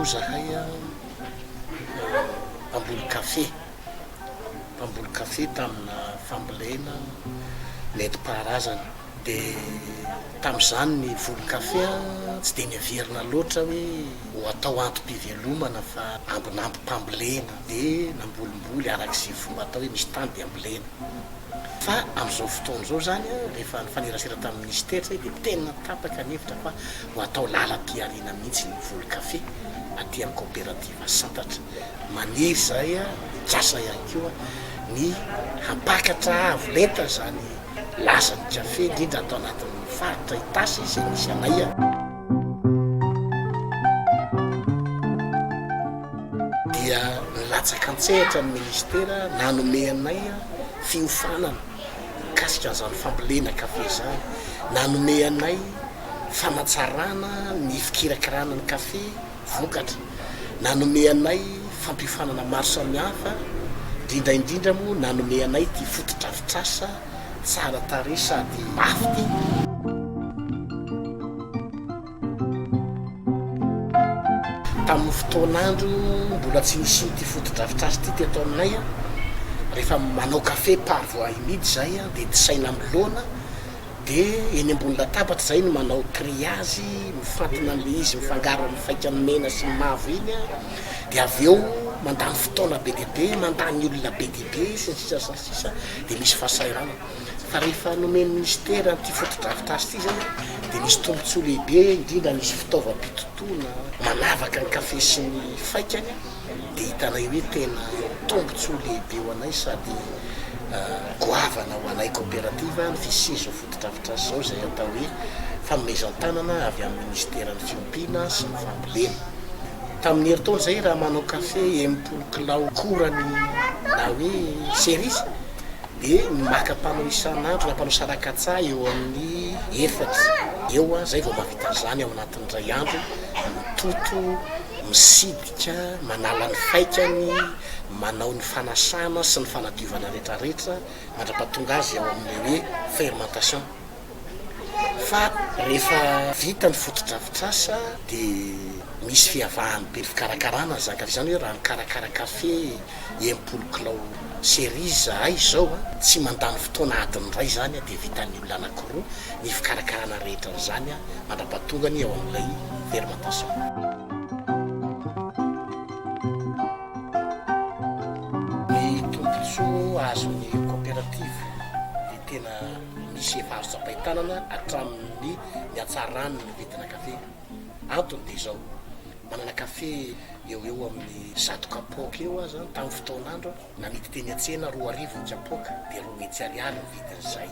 Taloha zahay mpamboly kafe, mpamboly kafe tamina fambolena nentim-paharazana. Dia tamin'izany ny voly kafe tsy dia niheverina loatra hoe ho atao antom-pivelomana fa ambinambim-pambolena. Dia nambolimboly araka izay fomba atao hoe misy tany dia ambolena. Fa amin'izao fotoana izao izany, rehefa nifanerasera tamin'ny minisitera izay dia tena tapaka ny hevitra fa ho atao lalam-pihariana mihitsy ny voly kafe aty amin'ny kaoperativa Santatra. Maniry izahay, mikasa ihany koa ny hampakatra avo lenta izany lazan'ny kafe, indrindra ato anatin'ny faritra Itasy izay misy anay. Dia nilatsaka an-tsehatra ny minisitera nanome anay fiofanana mikasika an'izany fambolena kafe izany, nanome anay fanatsarana ny fikirakirana ny kafe vokatra, nanome anay fampiofanana maro samihafa, indrindra indrindra moa nanome anay ity fotodrafitrasa tsara tarehy sady mafy ity. Tamin'ny fotoan'andro mbola tsy nisian'ity fotodrafitrasa ity teto aminay, rehefa manao kafe par voie humide izahay dia disaina amin'ny laona, dia eny ambony latabatra izahay no manao triage, mifantina an'ilay izy mifangaro amin'ny faikany mena sy ny mavo iny, dia avy eo mandany fotoana be dia be, mandany olona be dia be, sy ny sisa sy ny sisa, dia misy fahasahiranana. Fa rehefa nomen'ny minisitera an'ity fotodrafitrasa ity izay dia nisy tombontsoa lehibe, indrindra nisy fitaovam-pitotoana manavaka ny kafe sy ny faikany dia hitanay hoe tena tombontsoa lehibe ho anay sady goavana ho anay kaoperativa ny fisian'izao fotodrafitrasa izao izay atao hoe fanomezan-tanana avy amin'ny minisiteran'ny fiompiana sy ny fambolena. Tamin'ny herintaona izay raha manao kafe 60 kilao korany na hoe cerise, Dia ny maka mpanao isan'andro na mpanao sarakatsa eo amin'ny efatra eo zay vao mahavita an'izany ao anatin'ny iray andro, mitoto, misidika, manala ny faikany, manao ny fanasana sy ny fanadiovana retraretra mandrapatonga azy ao amin'ilay hoe fermentation. Fa rehefa vita ny fotodrafitrasa dia misy fiavahany be ny fikarakarana ny zaka, izany hoe raha mikarakara kafe 60 kilao cerise izahay izao an, tsy mandany fotoana adiny iray izany dia vitan'ny olona anankiroa ny fikarakarana rehetra an'izany mandra-pahatongany ao amin'ilay fermentation. Ny tombontsoa azon'ny kaoperativa dia tena. Misy efa azo tsapain-tanana hatramin'ny nihatsaran'ny vidina kafe. Antony dia izao, manana kafe eo ho eo amin'ny 100 kapoaka eo aho izany tamin'ny fotoan'andro, namidy teny an-tsena 2000 ny kapoaka dia 200 ariary ny vidin'izay.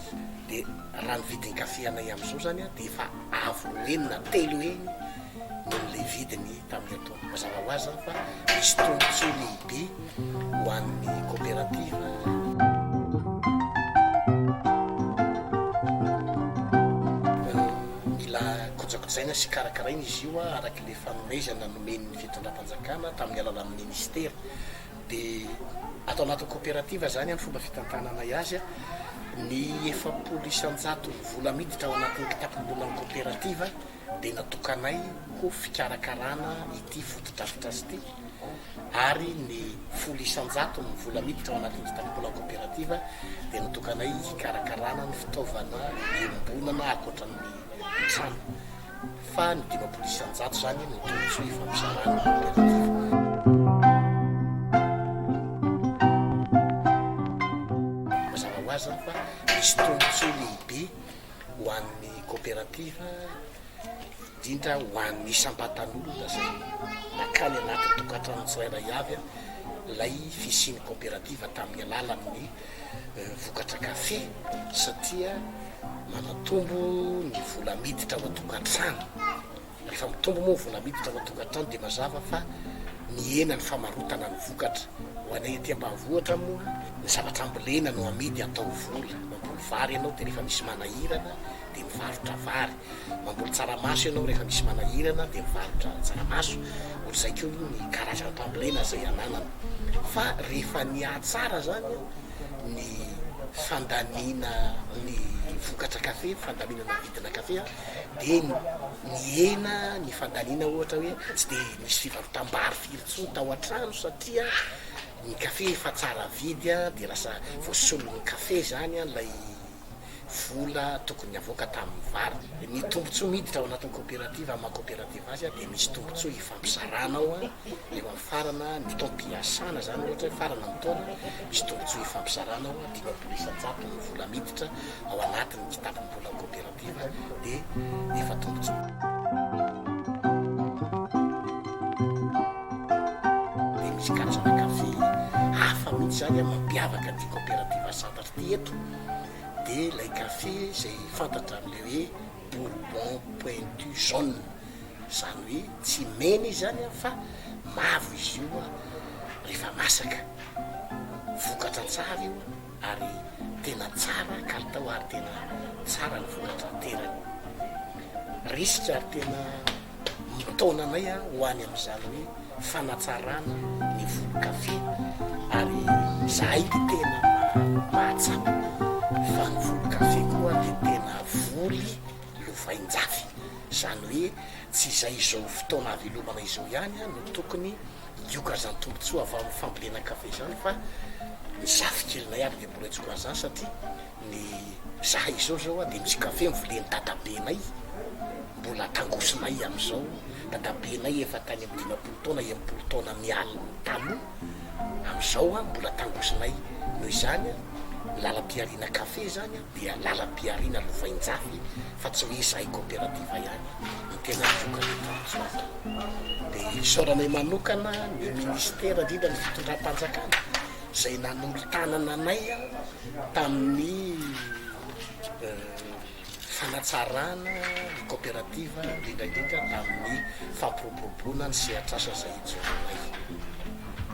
Dia raha ny vidin'ny kafe anay amin'izao izany dia efa avo roa heny na telo heny noho ilay vidiny tamin'ny atoandro. Mazava ho azy izany fa misy tombontsoa lehibe ho an'ny kaoperativa. Mila kojakojaina sy karakaraina izy io araka ilay fanomezana nomen'ny fitondram-panjakana tamin'ny alalan'ny minisitera. Dia ato anatin'ny kaoperativa izany ny fomba fitantananay azy, ny 40 isan-jaton'ny vola miditra ao anatin'ny kitapom-bolan'ny kaoperativa dia natokanay ho fikarakarana ity fotodrafitrasa ity ary ny 10% ny vola miditra ao anatin'ny kitapom-bola kaoperativa dia natokanay hikarakarana ny fitaovana iombonana ankoatra ny trano fa ny 50% izany no tombontsoa ifampizarana kaoperativa. Mazava ho azy izany fa misy tombontsoa lehibe ho an'ny kaoperativa, indrindra ho an'ny isam-batan'olona izay nankany anatin'ny tokantrano tsirairay avy ilay fisian'ny kaoperativa tamin'ny alalan'ny vokatra kafe satria manatombo ny vola miditra ao an-tokantrano. Rehefa mitombo moa ny vola miditra ao an-tokantrano dia mazava fa mihena ny famarotana ny vokatra. Ho anay aty ambanivohitra moa, ny zavatra ambolena no amidy atao vola. Mamboly vary ianao dia rehefa misy manahirana dia mivarotra vary. Mamboly tsaramaso ianao rehefa misy manahirana dia mivarotra tsaramaso. Ohatr'izay koa ny karazam-pambolena izay ananana. Fa rehefa nihatsara izany ny fandaniana ny vokatra kafe, fandaminana vidina kafe dia nihena ny fandaniana ohatra hoe tsy dia nisy fivarotam-bary firy intsony tao an-trano satria ny kafe efa tsara vidy dia lasa voasolon'ny kafe izany ilay vola tokony havoaka tamin'ny vary. Ny tombontsoa miditra ao anatin'ny koperativa amin'ny maha koperativa azy dia misy tombontsoa ifampizarana ao eo amin'ny farana ny taom-piasana izany ohatra hoe farana ny taona misy tombontsoa ifampizarana ao 50% ny vola miditra ao anatin'ny kitapom-bolan'ny koperativa dia efa tombontsoa. Dia misy karazana kafe hafa mihitsy izany mampiavaka ity koperativa Santatra ity eto. Dia ilay kafe izay fantatra amin'ilay hoe bourbon pointu jaune, izany hoe tsy mena izy izany an, fa mavo izy io rehefa masaka. Vokatra tsara io ary tena tsara kalitao ary tena tsara ny vokatra aterany. Risika ary tena. Mitaona anay ho any amin'izany hoe fanatsarana ny voly kafe ary izahay dia tena mahatsapa fa ny voly kafe koa dia tena voly lovain-jafy, izany hoe tsy izay izao fotoana hahavelomana izao ihany no tokony hioka izany tombontsoa avy amin'ny fambolena kafe izany fa ny zafikelinay ary dia mbola hitsoka an'izany satria Ny zahay izao zao dia misy kafe novolen'i dadabenay mbola tangosinay amin'izao, dadabenay efa tany amin'ny 50 taona 60 taona miala taloha amin'izao mbola tangosinay, noho izany ny lalam-pihariana kafe izany dia lalam-pihariana lovain-jafy fa tsy hoe izahay coopérative ihany no tena mivoka ny tombontsoa. Dia isaoranay manokana ny ministera indrindra ny fitondram-panjakana izay nanolo-tanana anay tamin'ny fanatsarana ny kaoperativa, indrindra indrindra tamin'ny fampiroboroboana ny sehatr'asa izay ijoroanay.